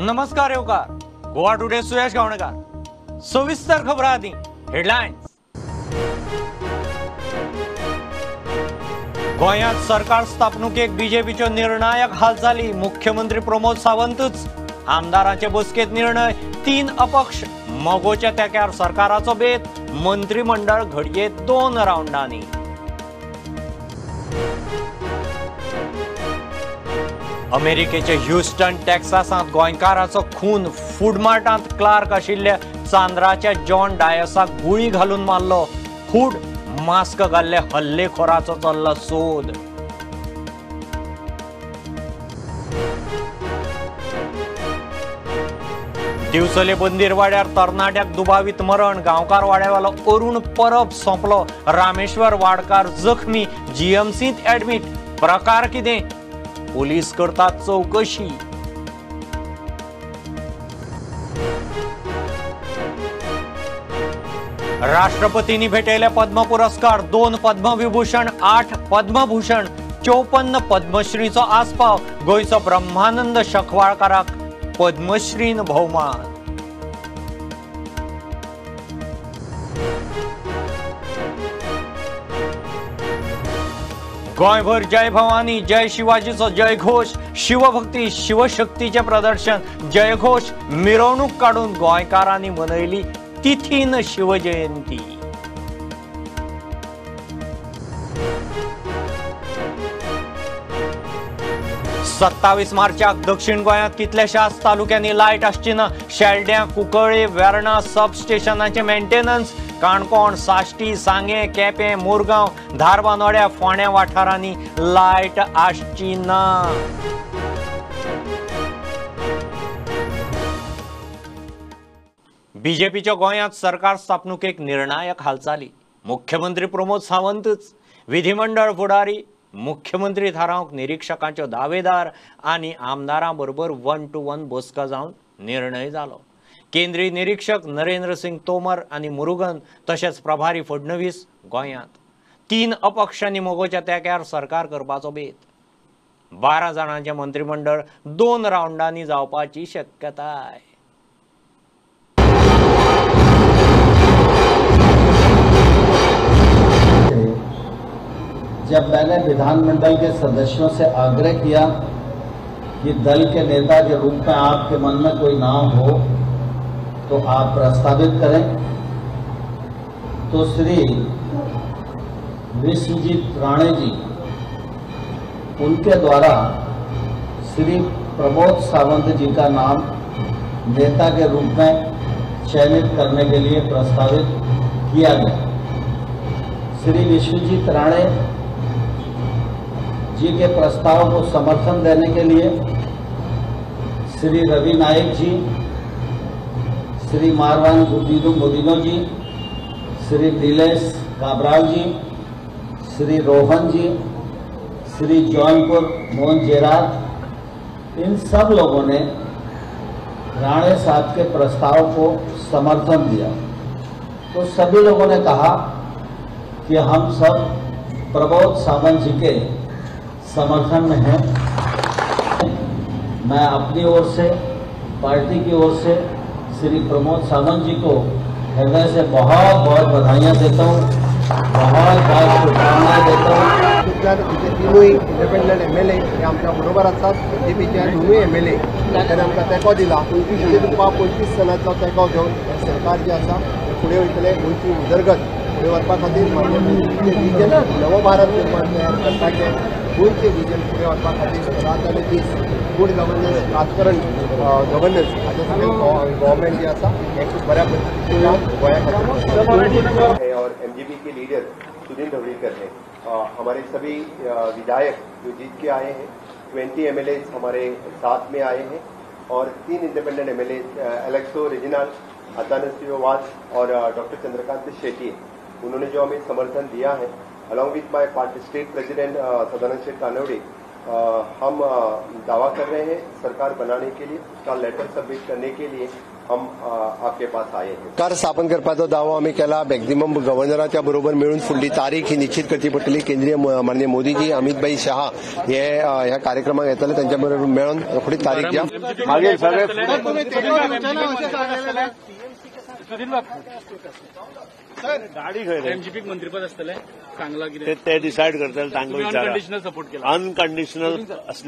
नमस्कार येवकार गोवा टुडे सुयश गावणेकर। सविस्तर खबर आदी हेडलायन्स। गोंयांत सरकार स्थापणुकेक बीजेपीच्यो निर्णायक हालचाली। मुख्यमंत्री प्रमोद सावंतच आमदारांचे बसकेत निर्णय। 3 अपक्ष मगोच्या तेक्यार सरकाराचो बेत। मंत्रिमंडळ घडये 2 राउंडांनी। अमेरिकेचे ह्युस्टन टेक्सासांत गोंयकाराचो खून। फूडमार्टांत क्लार्क आशिल्ल्या चांद्राच्या जॉन डायसाक गुळी घालून मारलो। फूड मास्क घाल्ले हल्लेखोराचो चल्ला सोद। दिवचले बंदीरवाड्यार तरणाट्याक दुबावीत मरण। गांवकार वाड्यावालो अरुण परब सोंपलो। रामेश्वर वाडकार जखमी, जीएमसींत ऍडमीट। प्रकार कितें, पोलीस करतात चौकशी। राष्ट्रपतींनी भेटयले पद्म पुरस्कार। 2 पद्मविभूषण, 8 पद्मभूषण, 54 पद्मश्रीचो आस्पाव। गोंयचो ब्रह्मानंद शखवाळकाराक पद्मश्रीन भोवमान। गोंयभर जय भवानी जय शिवाजीचो जयघोष। शिवभक्ती शिवशक्तीचें प्रदर्शन। जयघोष मिरवणूक काडून गोंयकारांनी मनयली तिथीन शिवजयंती। सत्तावीस मार्चाक दक्षिण गोंयांत कितल्याशाच तालुक्यांनी लायट आसची ना। शेल्ड्यां, कुंकळ्ळे, वेर्णा सब स्टेशनाचें मेंटेनन्स। काणकोण, साश्टी, सांगें, केपें, मुरगांव, धारबांदोड्या, फोंड्या वाठारांनी लायट आसची ना। बीजेपीच्या गोंयांत सरकार स्थापणुकेक निर्णायक हालचाली। मुख्यमंत्री प्रमोद सावंतच विधिमंडळ फुडारी मुख्यमंत्री थारावंक निरीक्षकांच्यो दावेदार आनी आमदारां बरोबर 1 to 1 बसका जावन निर्णय जालो। केंद्रीय निरीक्षक नरेंद्र सिंग तोमर आनी मुरुगन तशेंच प्रभारी फडणवीस गोंयांत। 3 अपक्षांनी मगोच्या तेक्यार सरकार करपाचो बेत। 12 जाणांचें मंत्रिमंडळ 2 राउंडांनी जावपाची शक्यताय। जब मैंने विधानमंडल के सदस्यों से आग्रह किया कि दल के नेता के रूप में आपके मन में कोई नाम हो तो आप प्रस्तावित करें, तो श्री विश्वजीत राणे जी उनके द्वारा श्री प्रमोद सावंत जी का नाम नेता के रूप में चयनित करने के लिए प्रस्तावित किया गया। श्री विश्वजीत राणे जी के प्रस्ताव को समर्थन देने के लिए श्री रवि नायक जी, श्री मारवान गुदीनो जी, श्री नीलेश काबराल जी, श्री रोहन जी, श्री जौनपुर मोहन जेरात, इन सब लोगों ने राणे साहब के प्रस्ताव को समर्थन दिया। तो सभी लोगों ने कहा कि हम सब प्रमोद सावंत जी के समर्थन में हैं। मैं अपनी ओर से, पार्टी की ओर से श्री प्रमोद सावंत जी को हृदय से बहुत बहुत बधाइयाँ देता हूँ, बहुत बहुत शुभकामनाएं देता हूँ। आमचे 3 इंडिपेंडंट एम एल ए हे आमच्या बरोबर आसात। बीजेपीचे 2 एम एल ए तांणी आमकां तेंको दिला। 25 जाणांचो तेंको घेवन हें सरकार जें आसा तें फुडें वयतलें। गोंयची उदरगत फुडें व्हरपा खातीर माननीय मोदीचें विजन नवो भारत निर्माण तयार करपाचें, गोंयचें विजन फुडें व्हरपा खातीर रात आनी दीस गुड गव्हर्नन्स, ट्रान्सपरंट गव्हर्नन्स हाचे सगळें गव्हर्मेंट जें आसा हें खूब बऱ्या पद्दतीन गोंया खातीर। और एमजीपी के लीडर सुनील ढवळीकर हैं। हमारे सभी विधायक जो जीत के आए हैं, 20 एमएलए हमारे साथ में आए हैं और 3 इंडिपेंडेंट एमएलए एलेक्सो रेजिनाल्ड, अतानसियो वास और डॉक्टर चंद्रकांत शेट्टी, उन्होंने जो हमें समर्थन दिया है along with my party state president Sadanand Shet Tanavade, हम दावा कर रहे हैं सरकार बनाने के लिए, उसका लेटर सबमिट करने के लिए हम आपके पास आए हैं। सरकार स्थापन करपाचो दावो आमी केला। मॅक्झिमम गव्हर्नराच्या बरोबर मेळून फुडली तारीख ही निश्चित करची पडटली। केंद्रीय माननीय मोदीजी, अमित भाई शहा हे ह्या कार्यक्रमाक येतले, त्यांच्या बरोबर मेळून रोखडी तारीख घ्या। मागीर सगळे एमजीपीक मंत्रीपद आसतलें सांगला कितें ते डिसायड करतले, तांकां विचारा। अनकंडिशनल सपोर्ट केला, अनकंडिशनल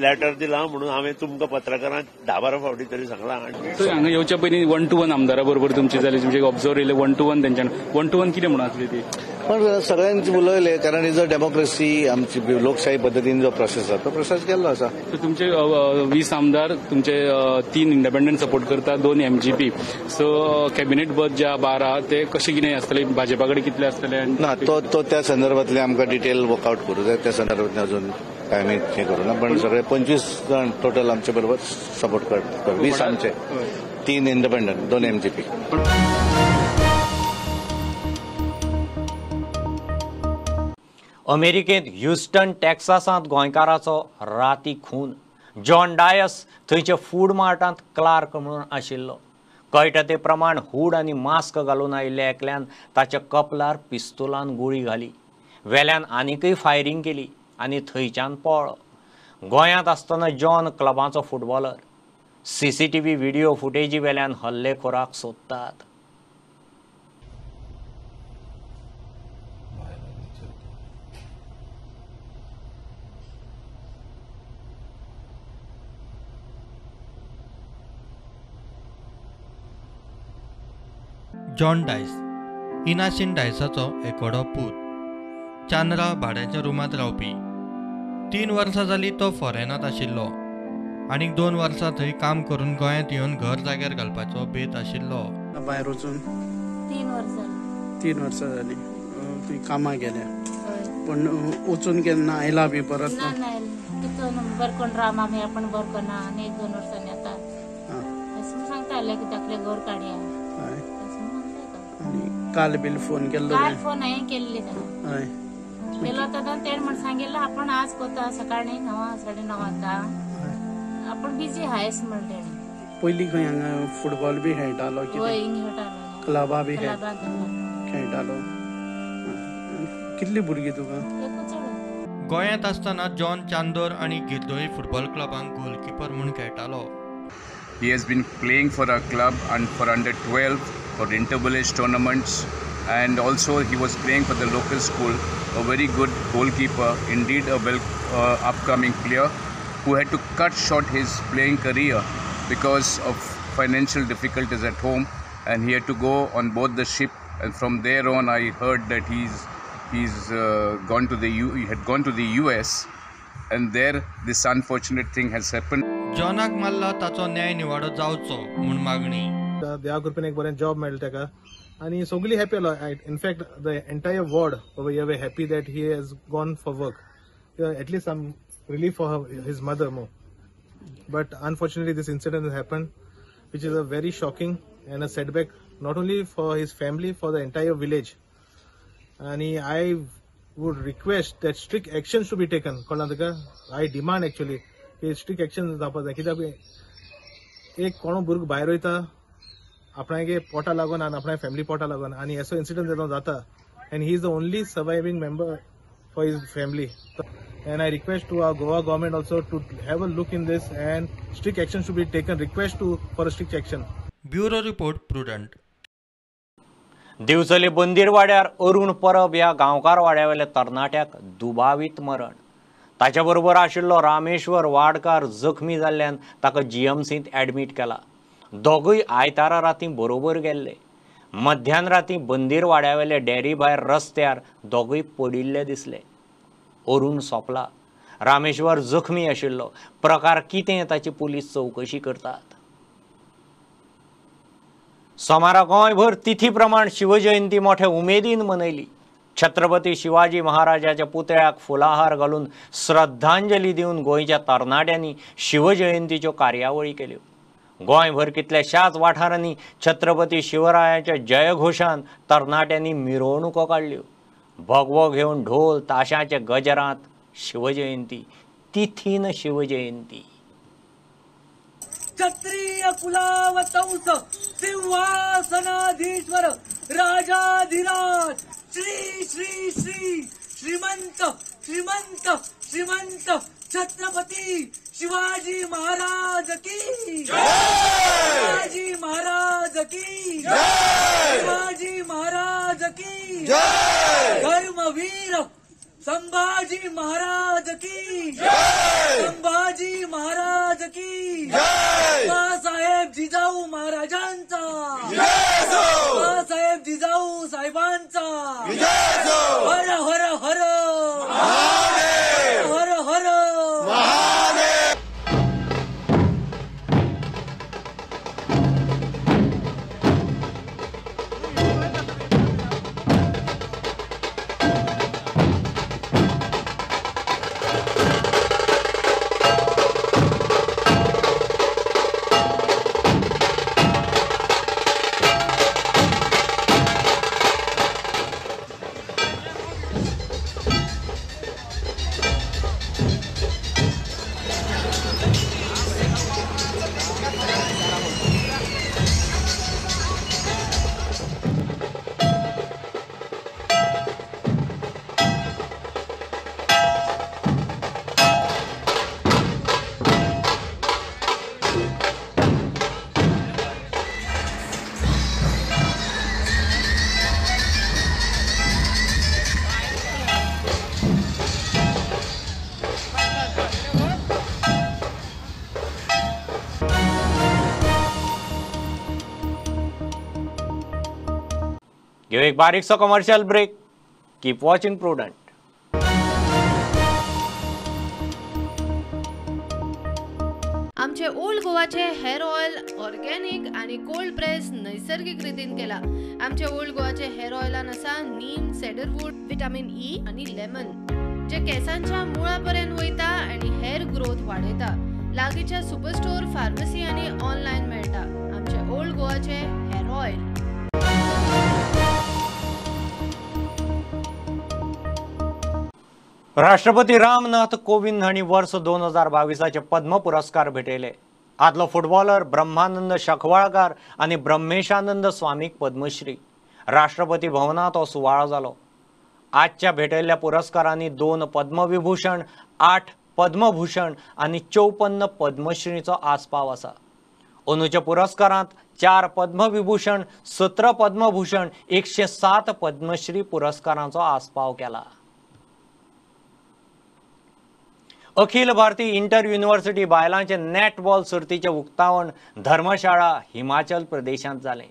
लेटर दिला म्हणून हांवें तुमकां पत्रकारांक 10-12 फावटी तरी सांगलां। हांगा येवच्या पयलीं 1 to 1 आमदारा बरोबर तुमची जाली, तुमचे ऑब्झर्व येयले 1 to 1 तेंच्यान 1 to 1 कितें म्हणून आसली ती? पण सगळ्यांनी उलयले, कारण is a democracy, आमची लोकशाही पद्दतीन जो प्रोसेस आसा तो प्रोसेस केल्लो आसा। तुमचे 20 आमदार, तुमचे 3 इंडिपेंडंट सपोर्ट करता, 2 एमजीपी, सो कॅबिनेट बर्थ जे 12 ते कशें कितें आसतले, भाजपा कडेन कितले आसतले? ना, तो त्या संदर्भातले आमकां डिटेल वर्कआउट करूं जाय, त्या संदर्भातले अजून काय आमी हें करूं ना, पण सगळे 25 जाण टोटल आमचे बरोबर सपोर्ट करता, 20 आमचे, 3 इंडिपेंडंट, 2 एमजीपी। अमेरिकेंत ह्युस्टन टेक्सासांत गोंयकाराचो राती खून। जॉन डायस थंयच्या फूड मार्टांत क्लार्क म्हणून आशिल्लो। कळटा ते प्रमाण हूड आनी मास्क घालून आयिल्ल्या एकल्यान ताच्या कपलार पिस्तुलान गुळी घाली, वेल्यान आनीकय फायरींग केली आनी थंयच्यान पळ्ळो। गोंयांत आसतना जॉन क्लबाचो फुटबॉलर। सीसीटीव्ही व्हिडिओ फुटेजी वेल्यान हल्लेखोराक सोदतात। जॉन डायस इनासीन डायसाचो एकोडो पूत, चांद्रा भाड्याच्या रुमांत रावपी। 3 वर्सां जालीं तो फॉरेनांत आशिल्लो आनीक 2 वर्सां थंय काम करून गोंयांत येवन घर जाग्यार घालपाचो बेत आशिल्लो। भायर वचून 3 वर्सां 3 वर्सां जालीं थंय कामाक गेल्या, पण वचून केन्ना आयला बी परत? ना, तितून बरें कोण राव मामी आपण बरें करना आनी 1-2 वर्सांनी येता अशें सांगताले की धाकलें घर काडया। काल बिल फोन केल्लो? काल फोन हांवें केल्ले ताका, केलो तेन्ना तेणें म्हण सांगिल्लो आपण आज कोता सकाळी 9 साडे 9 वता, आपण बिजी हायस म्हण तेणें। पयलीं खंय हांगा फुटबॉल बी खेळटालो? हय, हिंग खेळटालो, क्लबा बी खेळटालो। कितली भुरगीं तुका? एकूच चेडूं। गोंयांत आसतना जॉन चांदोर आनी गिरदोळी फुटबॉल क्लबांक गोलकिपर म्हूण खेळटालो। He has been playing for our club and for under 12 for inter-village tournaments, and also he was playing for the local school. A very good goalkeeper, indeed a well upcoming player who had to cut short his playing career because of financial difficulties at home, and he had to go on board the ship, and from there on I heard that he's gone to the he had gone to the US, and there this unfortunate thing has happened. जॉनाक मारला ताचो न्याय निवाडो जावचो म्हूण मागणी। देवा कृपेन एक बरें जॉब मेळ्ळें ताका आनी सगळीं हॅपी आलो। In fact the entire ward over here were happy that he has gone for work, at least some relief for his mother more. But unfortunately this incident has happened, which is a very shocking and a setback not only for his family, for the entire village. आनी I would request that strict action should be taken. कळ्ळें तुका? I demand actually की strict action जावपाक जाय, कित्याक एक कोणो भुरगो भायर वयता आपणागे पोटा लागून आनी आपणा फॅमिली पोटा लागून, आनी असो इन्सिडंट जेन्ना जाता, and he is the only surviving member for his family. And I request to our Goa government also to have a look in this and strict action should be taken, request to for a strict action. Bureau report, Prudent. Divchal बंदीरवाड्यार Arun परब ह्या गांवकार वाड्यावेल्या तरणाट्याक दुबावीत मरण। ताच्या बरोबर आशिल्लो रामेश्वर वाडकार जखमी जाल्ल्यान ताका जीएमसींत ॲडमीट केला। दोगूय आयतारा राती बरोबर गेल्ले। मध्यान राती बंदीरवाड्यावेले डेअरी भायर रस्त्यार दोगूय पडिल्ले दिसले। अरुण सोंपला, रामेश्वर जखमी आशिल्लो। प्रकार कितें ताची पुलीस चवकशी करतात। सोमारा गोंयभर तिथी प्रमाण शिवजयंती मोठ्या उमेदीन मनयली। छत्रपती शिवाजी महाराजाच्या पुतळ्याक फुलाहार घालून श्रद्धांजली दिवन गोंयच्या तरणाट्यांनी शिवजयंतीच्यो कार्यावळी केल्यो। गोंयभर कितल्याशाच वाठारांनी छत्रपती शिवरायाच्या जयघोषान तरणाट्यांनी मिरवणुको काडल्यो। भगवो घेवन ढोल ताशाच्या गजरांत शिवजयंती तिथीन शिवजयंती. क्षत्रिय कुलावतंस सिंहासनाधीश्वर राजाधिराज श्री श्री श्री श्रीमंत श्रीमंत श्रीमंत छत्रपती शिवाजी महाराज की जय! शिवाजी महाराज की जय! शिवाजी महाराज की जय! धर्मवीर संभाजी महाराज की जय! संभाजी महाराज की जय! बाळासाहेब जिजाऊ महाराजांचा जय! बाळासाहेब जिजाऊ साहेबांचा जय! हर हर हर महादेव! हर हर महादेव! घेऊ एक बारीकसो commercial break. Keep watching Prudent. आमचे ओल्ड गोवाचे हेअर ऑयल ऑर्गॅनिक आणि कोल्ड प्रेस नैसर्गिक रितीन केला. आमचे ओल्ड गोवाचे हेअर ऑयलान आसा नीम, सेडरवूड, विटामिन ई आणि लेमन, जे केसांच्या मुळापर्यंत वयता आणि हेअर ग्रोथ वाडयता. लागींच्या सुपरस्टोर, फार्मसी आणि ऑनलायन मेळटा. आमचे ओल्ड गोवाचे हेअर ऑयल. राष्ट्रपती रामनाथ कोविंद हांणी वर्स 2022 पद्म पुरस्कार भेटयले. आदलो फुटबॉलर ब्रह्मानंद शखवाळकार आनी ब्रह्मेशानंद स्वामीक पद्मश्री. राष्ट्रपती भवनांत हो सुवाळो जालो. आजच्या भेटयल्ल्या पुरस्कारांनी 2 पद्मविभूषण, 8 पद्मभूषण आनी 54 पद्मश्रीचो आस्पाव आसा. अंदूच्या पुरस्कारांत 4 पद्मविभूषण, 17 पद्मभूषण, 107 पद्मश्री पुरस्कारांचो आस्पाव केला. अखिल भारतीय इंटर युनिव्हर्सिटी बायलांचे नेटबॉल सर्तीचें उक्तावण धर्मशाळा हिमाचल प्रदेशांत जालें.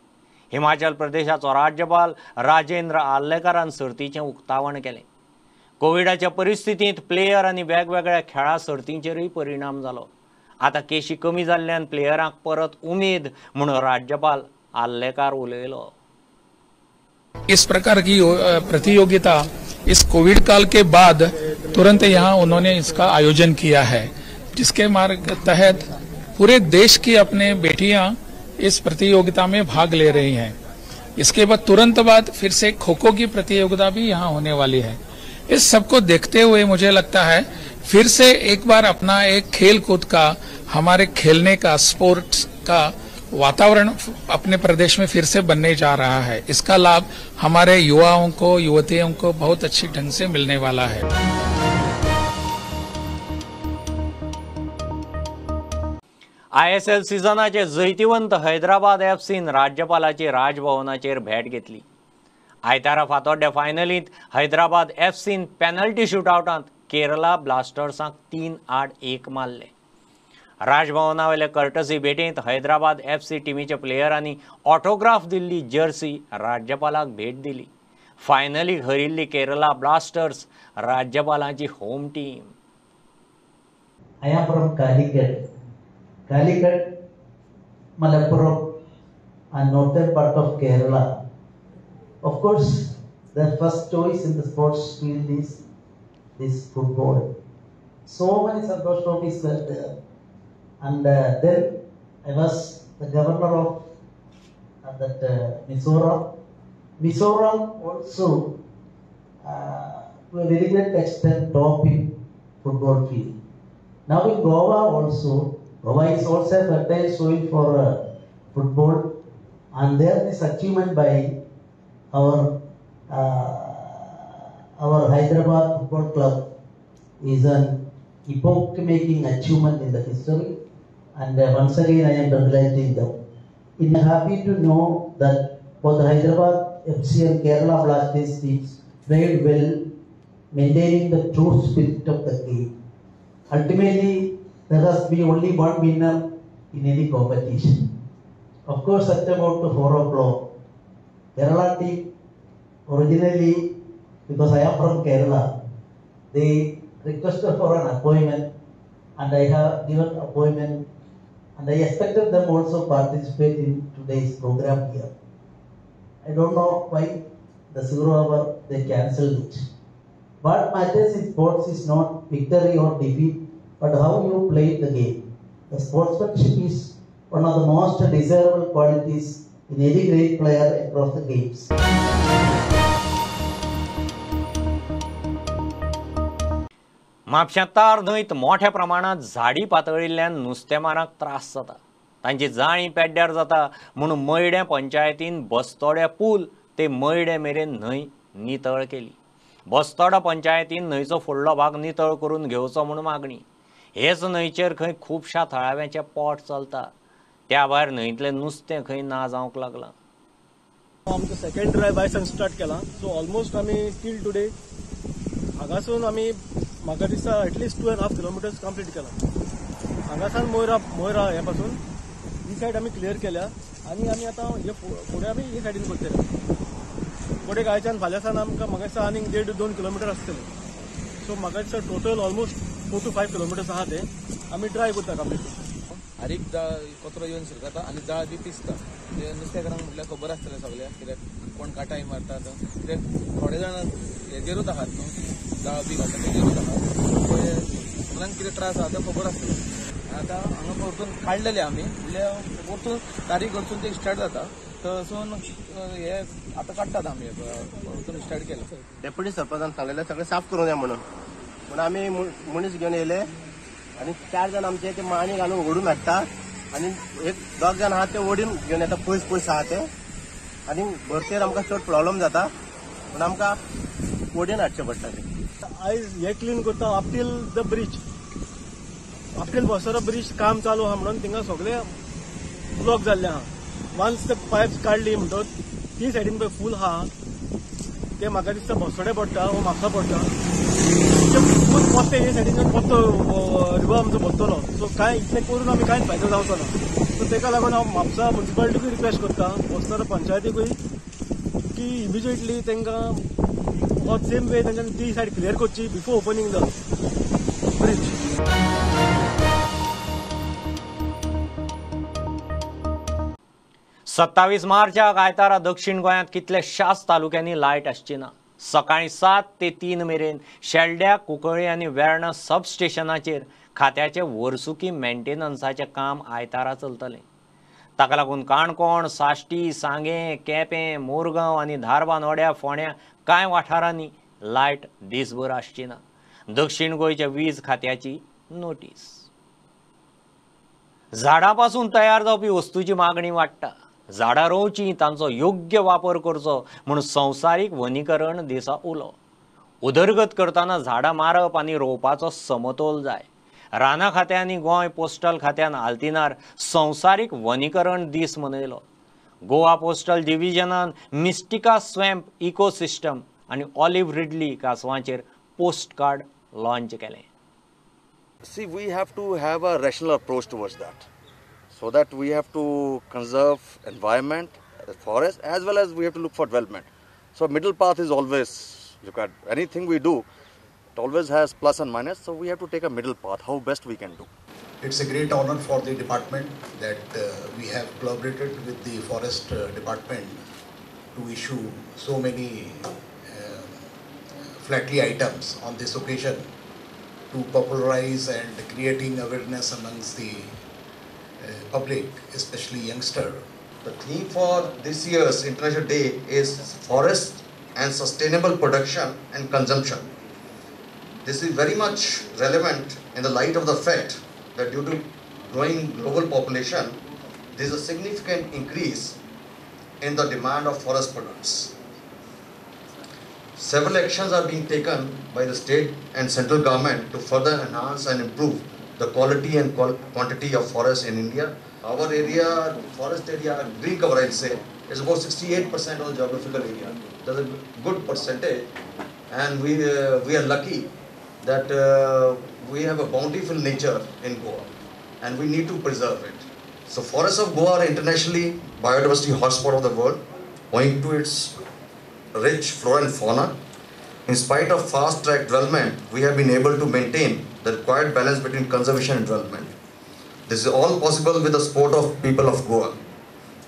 हिमाचल प्रदेशाचो राज्यपाल राजेंद्र आर्लेकरान सर्तीचें उक्तावण केलें. कोविडाच्या परिस्थितींत प्लेयर आनी वेगवेगळ्या खेळां सर्तींचेरूय परिणाम जालो. आतां केशी कमी जाल्ल्यान प्लेयरांक परत उमेद म्हूण राज्यपाल आर्लेकार उलयलो. इस प्रकार की प्रतियोगिता इस कोविड काल के बाद तुरंत यहाँ उन्होंने इसका आयोजन किया है, जिसके मार्ग तहत पूरे देश की अपने बेटियां इस प्रतियोगिता में भाग ले रही हैं। इसके बाद तुरंत बाद फिर से खो खो की प्रतियोगिता भी यहाँ होने वाली है। इस सबको देखते हुए मुझे लगता है फिर से एक बार अपना एक खेल कूद का, हमारे खेलने का, स्पोर्ट्स का वातावरण अपने प्रदेश में फिर से बनने जा रहा है। इसका लाभ हमारे युवाओं को, युवतियों को बहुत अच्छी ढंग से मिलने वाला है। ISL सिजनाचे जैतिवंत हैदराबाद एफसीन राज्यपालाची राजभवनाचेर भेट घेतली. आयतारा फातोड्ड्या फायनलींत हैदराबाद एफसीन पेनल्टी शूटआवटांत केरला ब्लास्टर्सांक 3-1 मारले. राजभवनावेले कर्टसी भेटेंत हैदराबाद एफसी टिमीच्या प्लेयरांनी ऑटोग्राफ दिल्ली जर्सी राज्यपालाक भेट दिली. फायनलीक हरिल्ली केरला ब्लास्टर्स राज्यपालांची home team. I am from Calicut. Calicut, Malappuram and northern part of Kerala. Of course, the first choice in the sports field is this football. So many Santosh trophies were there. And then I was the governor of that Mizoram. Mizoram also to a very great extent top in football field. Now in Goa also, Goa is also a fertile soil for football, and there this achievement by our Hyderabad Football Club is an epoch-making achievement in the history, and once again I am congratulating them. I am happy to know that both Hyderabad FC and Kerala Blasters teams played well, maintaining the true spirit of the game. Ultimately, there has to be only one winner in any competition. Of course, at about 4 o'clock, Kerala team originally, because I am from Kerala, they requested for an appointment, and I have given appointment, and I expected them also participate in today's program here. I don't know why the 0 hour they cancelled it. What matters in sports is not victory or defeat, but how you play the game. The sportsmanship is one of the most desirable qualities in any great player across the games. म्हापश्यां तार न्हंयत मोठ्या प्रमाणांत झाडी पातळिल्ल्यान नुस्तेमारांक त्रास जाता, तांची जाळीं पेड्ड्यार जाता म्हूण मयडें पंचायतीन बस्तोड्या पूल ते मयडें मेरेन न्हंय नितळ केली. बस्तोडा पंचायतीन न्हंयचो फुडलो भाग नितळ करून घेवचो म्हूण मागणी. हेच न्हंयचेर खंय खुबश्या थळाव्यांचें पोट चलता, त्या भायर न्हंयतलें नुस्तें खंय ना जावंक लागलां. आमचो सेकंड ड्रायव्ह आयसान स्टार्ट केला, सो ऑलमोस्ट आमी टील टुडे हांगासून आमी म्हाका दिसता एटलिस्ट 2.5 किलोमिटर्स कंप्लीट केला. हांगासान मोयरा मोयरा हे पासून ही सायड आमी क्लियर केल्या आनी आमी आतां हे फुडें आमी ही सायडीन करतले. फुडें गायच्यान फाल्यां आमकां म्हाका दिसता आनीक 1.5-2 किलोमिटर आसतले. सो म्हाका दिसता टोटल ऑलमोस्ट 4 to 5 kilometres आहा ते आमी ड्रायव करता कंप्लीट. बारीक जाळ कचरो येवन शिरकता आनी जाळ बी पिसता. ते नुस्तेकारांक म्हटल्यार खबर आसतलें सगळ्याक, कित्याक कोण काटाय मारतात, कित्याक थोडे जाण हेजेरूच आहात न्हू, जाळ बी घालता तेजेरूच आहात, सगळ्यांक कितें त्रास आहा ते खबर आसतलें. आतां हांगा परतून काडलेले आमी, म्हणल्यार परतून तारीख वचून ते स्टार्ट जाता, थंयसून हे आतां काडटात आमी परतून स्टार्ट केलें. डेप्युटी सरपंचान सांगलेलें सगळें साफ करूं जाय म्हणून, म्हूण आमी मनीस घेवन येयले आनी 4 जाण आमचे ते माणी घालून ओडून हाडटा आनी एक 2 जाण आहा ते ओडून घेवन येता, पयस पयस आहा ते, आनी भरतेर आमकां चड प्रॉब्लम जाता म्हूण आमकां ओडून हाडचें पडटा. आयज हे क्लीन करता up till the bridge, up till Bastora bridge काम चालू आहा म्हणून थिंगा सगळे ब्लॉक जाल्ले आहा. वन्स ते पायप्स काडली म्हणटकच ती सायडीन पळय फूल आहा ते म्हाका दिसता बसोडे पडटा वो म्हापसा पडटा, फूल पोत्ते हे सायडीन पोत्तो रिवर आमचो भरतलो. सो कांय इतलें करून आमी कांयच फायदो जावचो ना. सो तेका लागून हांव म्हापसा मुन्सिपालिटीकूय रिक्वेस्ट करता, बस्तोरा पंचायतीकूय, की इमिजिएटली तांकां हो सेम वे तांच्यानी ती सायड क्लियर करची बिफोर ओपनिंग the bridge. 27 मार्चाक आयतारा दक्षिण गोंयांत कितल्याशाच तालुक्यांनी लायट आसची ना. सकाळीं 7 ते 3 मेरेन शेल्ड्या, कुंकळ्ळी आनी वेर्णा सब स्टेशनाचेर खात्याचे वर्सुकी मेंटेनन्साचें काम आयतारा चलतलें. ताका लागून काणकोण, साश्टी, सांगें, केपें, मोरगांव आनी धारबांदोड्या, फोंड्या कांय वाठारांनी लायट दीसभर आसची ना. दक्षिण गोंयच्या वीज खात्याची नोटीस. झाडां पासून तयार जावपी वस्तूची मागणी वाडटा. झाडां रोवची, तांचो योग्य वापर करचो म्हूण संवसारीक वनीकरण दिसा उलो. उदरगत करतना झाडां मारप आनी रोवपाचो समतोल जाय. रानां खात्यान आनी गोंय पोस्टल खात्यान आल्तिनार संवसारीक वनीकरण दीस मनयलो. Goa postal डिव्हिजनान Mystica swamp ecosystem आनी ऑलिव्ह रिडली कांसवांचेर पोस्टकार्ड लॉन्च केलें. See, we have to have a rational approach towards that, so that we have to conserve environment, forest, as well as we have to look for development. So middle path is always required. Anything we do, it always has plus and minus, so we have to take a middle path, how best we can do. It's a great honor for the department that we have collaborated with the forest department to issue so many flatly items on this occasion to popularize and creating awareness amongst the public, especially youngster. The theme for this year's International Day is forest and sustainable production and consumption. This is very much relevant in the light of the fact that due to growing global population, there is a significant increase in the demand of forest products. Several actions are being taken by the state and central government to further enhance and improve the quality and quantity of forests in India. Our area, forest area, green cover I'll say, is about 68% of the geographical area. That's a good percentage, and we are lucky that we have a bountiful nature in Goa, and we need to preserve it. So forests of Goa are internationally biodiversity hotspot of the world, owing to its rich flora and fauna. In spite of fast-track development, we have been able to maintain the required balance between conservation and development. This is all possible with the support of people of Goa,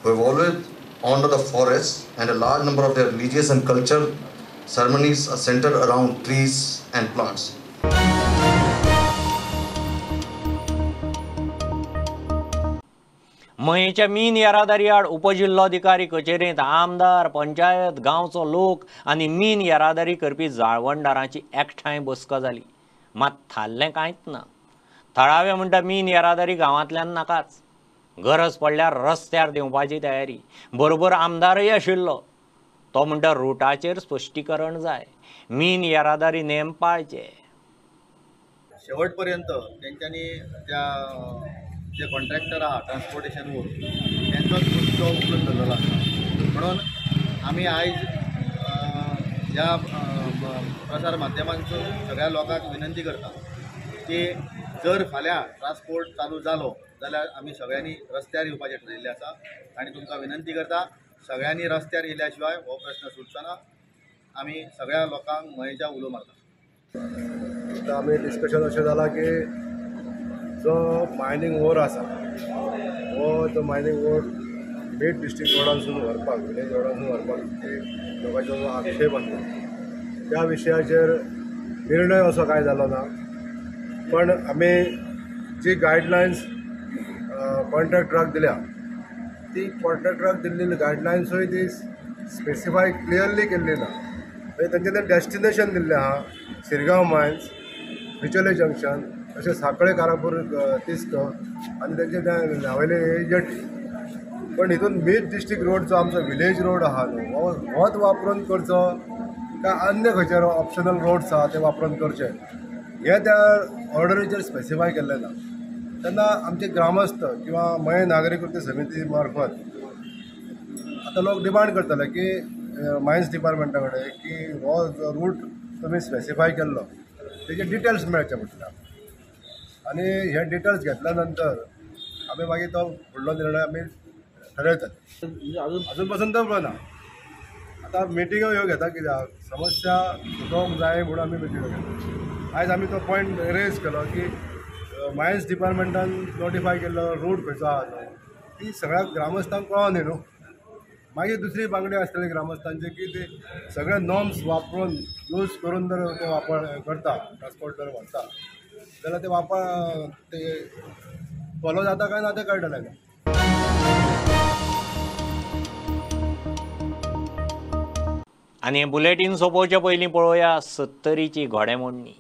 who have always honored the forests, and a large number of their religious and cultural ceremonies are centered around trees and plants. मयेच्या मीन येरादारी आड उपजिल्लोधिकारी कचेरेंत आमदार, पंचायत, गांवचो लोक आनी मीन येरादारी करपी जाळवणदारांची एकठांय बसका जाली. मात थारलें कांयच ना. थळावे म्हणटा मीन येरादारी गांवांतल्यान नाकाच, गरज पडल्यार रस्त्यार देंवपाची तयारी. बरोबर आमदारय आशिल्लो, तो म्हणटा रुटाचेर स्पश्टीकरण जाय, मीन येरादारी नेम पाळचे. शेवट पर्यंत तेंच्यांनी त्या जे कॉन्ट्रॅक्टर आहा ट्रान्सपोर्टेशन वर तेंचोच मुद्दो उखलून धरलेलो आसा. म्हणून आमी आयज ह्या प्रसार माध्यमांतसून सगळ्या लोकांक विनंती करता की जर फाल्यां ट्रान्सपोर्ट चालू जालो जाल्यार आमी सगळ्यांनी रस्त्यार येवपाचें ठरयिल्लें आसा आनी तुमकां विनंती करता सगळ्यांनी रस्त्यार येयल्या शिवाय हो प्रश्न सुटचो ना. आमी सगळ्या लोकांक मयेच्या उलो मारता. आतां आमी डिस्कशन अशें जालां की जो मायनींग ओर आसा हो तो मायनींग ओर मेट डिस्ट्रिक्ट रोडांसून व्हरपाक, विलेज रोडांसून व्हरपाक लोकांचो जो आक्षेप आसा त्या विशयाचेर निर्णय असो कांय जालो ना. पण आमी जी गायडलायन्स कॉन्ट्रॅक्टराक दिल्या ती कॉन्ट्रॅक्टराक दिल्ली गायडलायन्सूय ती स्पेसिफाय क्लियरली केल्ली ना. म्हणजे तेंचें तें डेस्टिनेशन दिल्लें आहा शिरगांव मायन्स, बिचोले जंक्शन, अशें सांखळे, कारापूर, तिस्क आनी तेंचे तें न्हावेले जेटी. पण हितून मेट डिस्ट्रिक्ट रोड जो आमचो विलेज रोड आहा न्हू होच वापरून करचो काय अन्य खंयचे ऑप्शनल रोड्स आहा ते वापरून करचे हें त्या ऑर्डरीचेर स्पेसिफाय केल्लें ना. तेन्ना आमचे ग्रामस्थ किंवा मये नागरी कृती समिती मार्फत आतां लोक डिमांड करतले की मायन्स डिपार्टमेंटा कडेन की हो जो रूट तुमी स्पेसिफाय केल्लो तेजे डिटेल्स मेळचे म्हटल्यार, आनी हे डिटेल्स घेतल्या नंतर आमी मागीर तो फुडलो निर्णय आमी ठरयतले. अजून पसून तो ना. आतां मिटिंगो ह्यो घेता कित्याक समस्या सुटोवंक जाय म्हणून आमी मिटिंगो घेता. आयज आमी तो पॉयंट रेज केलो की मायन्स डिपार्टमेंटान नोटिफाय केल्लो रूट खंयचो आहा न्हू ती सगळ्या ग्रामस्थांक कळोन न्ही न्हू. मागीर दुसरी बांगडी आसतली ग्रामस्थांची की ते सगळे नॉर्म्स वापरून यूज करून जर ते वापर करता ट्रान्सपोर्ट जर व्हरता जाल्यार ते वापर ते फॉलो जाता काय ना तें कळटलें. आनी बुलेटीन सोंपोवचे पयलीं पळोवया सत्तरीची घोडेमोडणी.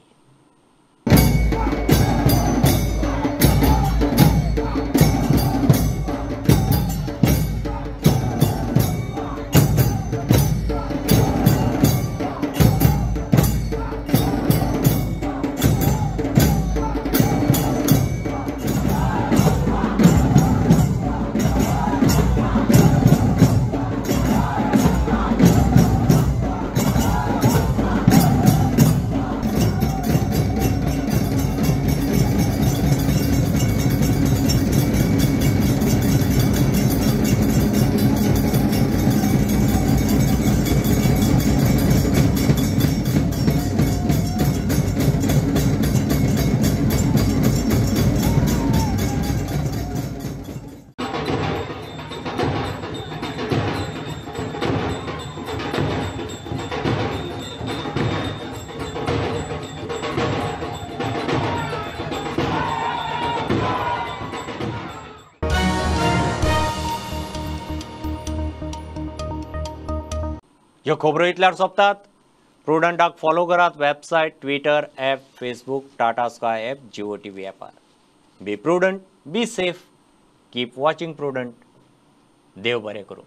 ह्यो खबरो इतल्यार सोंपतात. प्रुडंटाक फॉलो करात website, Twitter app, Facebook, Tata Sky app, Jio TV ॲपार. Be prudent, be safe, keep watching Prudent. देव बरें करूं.